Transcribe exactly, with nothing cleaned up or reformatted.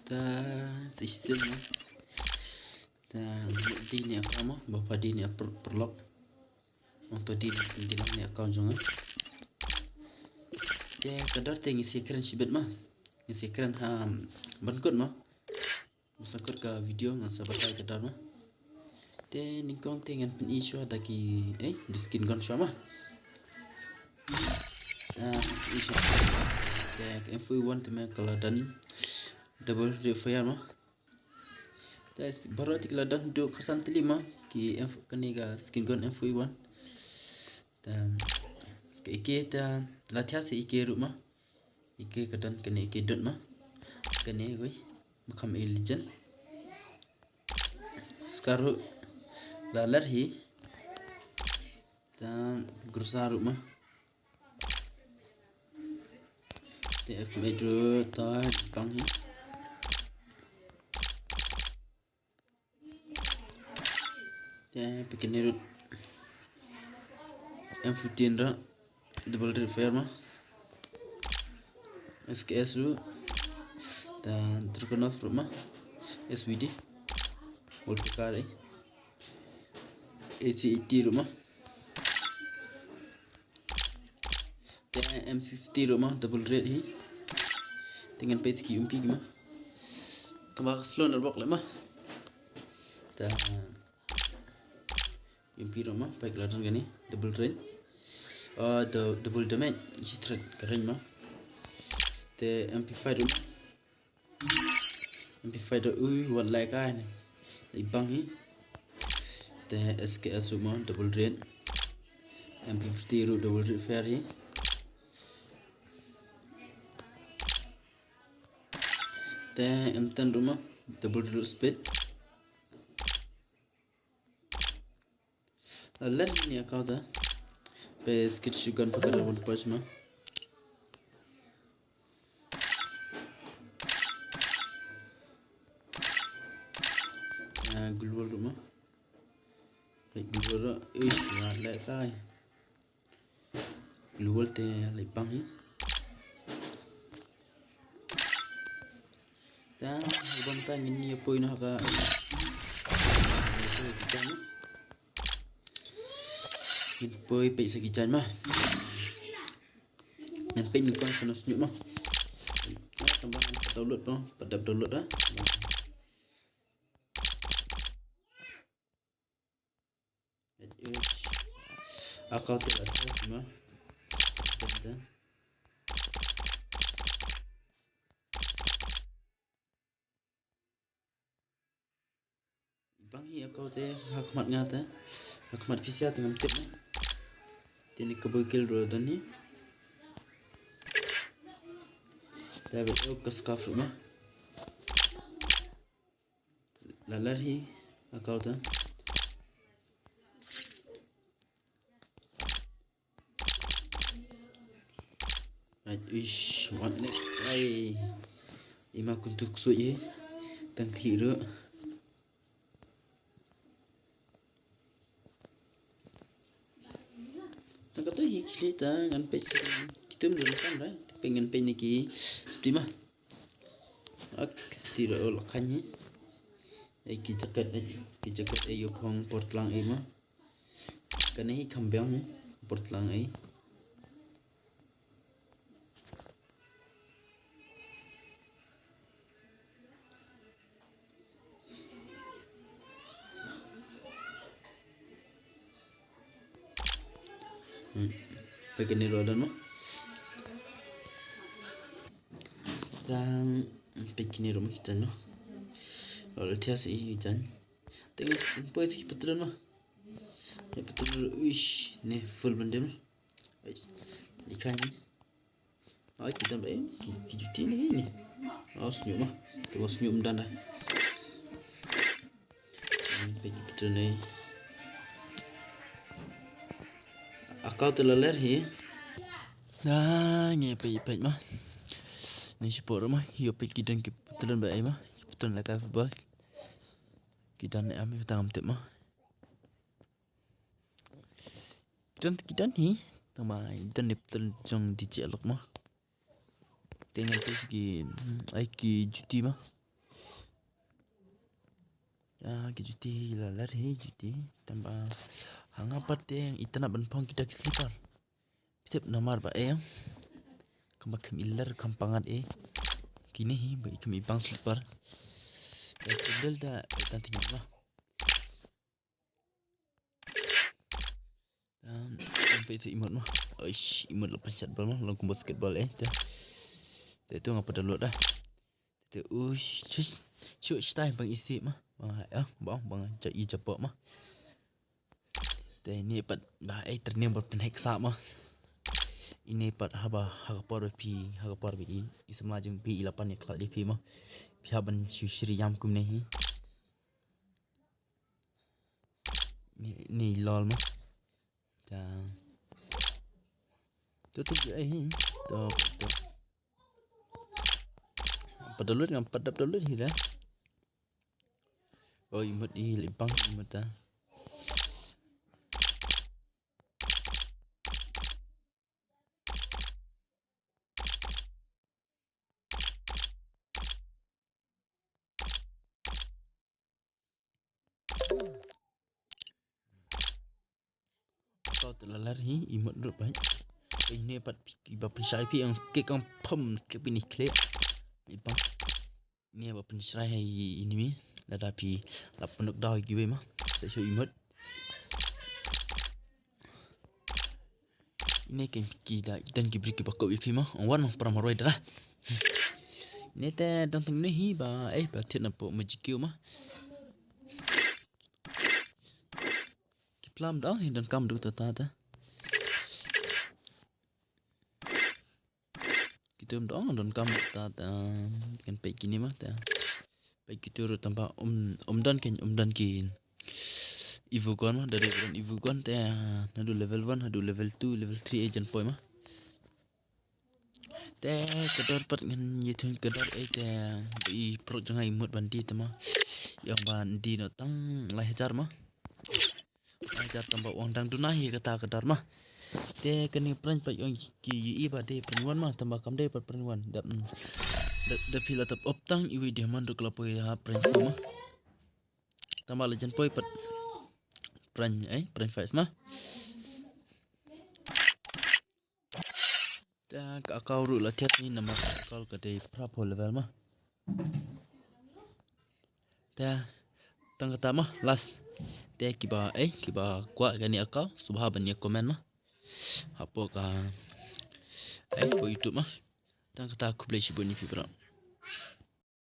Ta sa shisien mo. Ta di ne account mo, ba pha di ne per-, paralok. Ong to di ne, di lang ne account jong nga. Te ka dor te ngi sa kren shibit mo. Ngi sa kren ha ban kut mo. Ba sa kut ka video ngan sa batai ka dor mo. Te nyngkong te ngan pyni shuwa da ki, eh, da skin gun shuwa mo. Ah, pyni shuwa. Te ka M four A one te mo ka la don double rate fire mo. Te baroh te ki la don haduh khatsan tylli mo ki M four, kane ka skin gun M four A one. Te ka A K te la thiah sa A K ruh mo. A K ka don kane A K dud mo. Kane wei, ma kham A K legend. Scar ruh la ler hi. Te Groza ruh mo. Te S M eight ruh ta bang hi. Te phi kane ruh M fifteen ruh double rate fire mo. S K S ruh, te Dragunov ruh mo. S V D, Volpikar, eh. A C eighty ruh mo. Te M sixty ruh mo, double rate hi. Te ngan peit ki umpi ki mo. Tangba ka slow na bok leh mo. Te umpi ruh mo, peit la don kane, double rate. Ah, dou-, double damage, shi threat ka range mo. Te M P five ruh mo. M P five ruh, ui, wat leh kai ne. Leh bang hi. Te S K S ruh mo, double rate. M P fifty ruh double rate fire hi. Te M ten ruh mo, double rate speed. Alen ni account ta. Peit skit shugan pa kara one punch mo. Ah, global ruh mo. Peit global ruh. Ish, wat leh kai. Global te leh bang hi. Ta, bang ta ngin ïa poi noh ka. Ngin poi peit sa ki jaiñ mo. Ngin peit ni kon sa na sñiuh mo. Ya, tangba pat download mo, pat dep download ah. Account te la test mo. Test te. Bang hi account te ha khmat nga te. Ha khmat pisa te ngam tip mo. Te ni ka boi kill ruh don hi. Te ba ka scarf ruh mo. La lar hi account ta. Ai, ish, wat ne. Ai. Ima kuntu ksoi ye. Tang khlieh ruh. Tang kato hi khlieh ta ngan peit sa. Kitum dun kan rai. Tapi ngan peit ni ki. Stima. Ak, siti ruh la khan hi. Ei ki jacket, ei ki jacket, ei ïoh phong por tlang ei mo. Kane hi kham biang hi por tlang ei. Hmm. Peit kane ruh don mo. Tang peit kane ruh mo ki jaiñ mo. Ol thiah sa i jaiñ. Tang peit ki patron mo. Ki patron ruh uish ne full ban dem. Uish. Ikai ni. Ai, ki dang ba, eh, ki, ki juti ni, ni. Aw, sñiuh mo. Te ba sñiuh ym don da. Peit ki patron ni. Account te la ler hi. Da ngi peit peit mo. Ni sipor mo. Ïoh peit ki don ki patron ba ei mo. Ki patron la ka football. Ki don ne am tang am tip mo. Don ki don hi. Tang ba don ne patron jong D J Alok mo. Te ngan peit ki, mm, ai ki juti mo. Ah, ki juti la lar hi juti. Tang ba ha nga pat te itynnad ban phong kita ki slipper. Phi tip namar ba eh, kumba kham i lar kham pangat eh. Kine hi ba i kham i bang slipper. Te ki dal da, eh, tang tyngyang lah. Um, um, peit tu imut ma. Oish, imut la pynshat bal ma, long kum basketball eh. Te, te tu nga pat download dah. Te, uish, shush, shush, stai bang isi ma. Bang, eh, bang, bang, ja, i japok ma. Te, ni pat, ba, eh, training bal pynhek sa ma. Ini pat haba, ha ka por ba phi, ha ka por ba i, i samla jong phi, i la pan ïa khlad ïa phi ma. Phi hap ban shu shri ïam kumne hi. Ni, ni lol ma. Ta. Tu tu je ai hi. Tu tu. Pat download ngam pat dap download hi dah. Oh, imut hi, lipang imut ta. Kau te la lar hi, imut ruh pat. Peit ne pat kiba pynshai phi ong kik ong pom kik phi ni khleh. Peit pang. Ne ba pynshai hi ini mi. Lada phi la pynuk daw kiwei ma. Sa shu imut. Ini ken ki da don ki bri kiba kop ïa phi ma. Ong wan ma para marwai dara. Ne te don tang ne hi ba, eh, ba thied na po ma jikiu ma. Ki plam da, eh, don kam du ta ta ta. Kitu ym don, don kam ta ta. Kan peit kini ma ta. Peit kitu ruh tang ba um, um don ken, um don ki Evo gun ma, da dei don Evo gun te, ah, naduh level one haduh level two, level three eh jan poi ma. Te ka dor pat ngan ïathuh ka dor eh te, ba i pro jong nga i mut ban die te ma. Ïa ban die noh tang lai hajar ma. Lai hajar tang ba ong dang duna hi kata ka dor ma. Te kane prank pat ong ki ïohi ba dei prank one ma, tang ba kam dei pat prank one. Dap, mm, dap, dap phi la tap op tang iwei diamond ruh ka la poi ha prank two ma. Tang ba la jan poi pat prank, eh, prank five ma. Te ka account ruh la thied ni namar ka account ka dei phra phew level ma. Te tang kata ma last. Te kiba, eh, kiba kwah kane account sngewbha ban ïa comment ma. Hapoh ka, eh, hapoh YouTube ma. Tang kata khublei shibun ïa phi baroh.